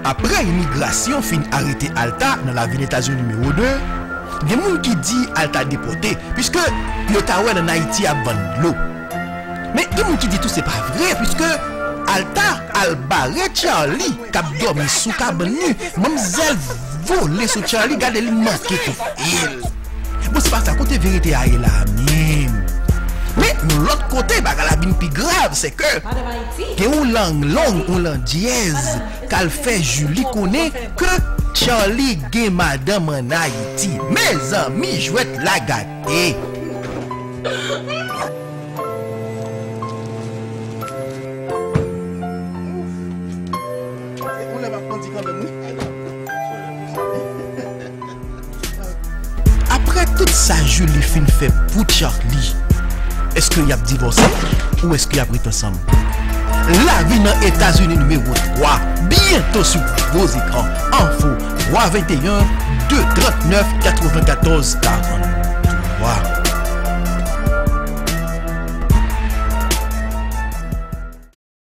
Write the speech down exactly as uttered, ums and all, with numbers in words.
Apre imigrasyon fin arete Alta nan Lavil Etazini nimewo de, gen moun ki di Alta depòte, piske yo ta wè l ann Ayiti ap vann dlo. Men gen moun ki di tou se pa vre, piske Alta al bare Charlie k ap dòmi sou kabann li. Manmzèl vole sou Charlie, gade li manke kou fil. Bon, se pa sa, kote verite a ye la menm? Men yon lòt kote, bagay la vin pi grav, se ke gen yon lang long, yon lang dyèz k al fè Julie konnen ke Charlie gen madanm ann Ayiti. Mezanmi, jwèt la gate. Apre tout sa Julie fin fè pou Charlie, èske y ap divòse ou èske y ap ret ansanm? Lavi nan Etazini nimewo twa, byento sou gwo zekran. Enfo, twa venteyen, de trannèf, katrevenkatòz karant.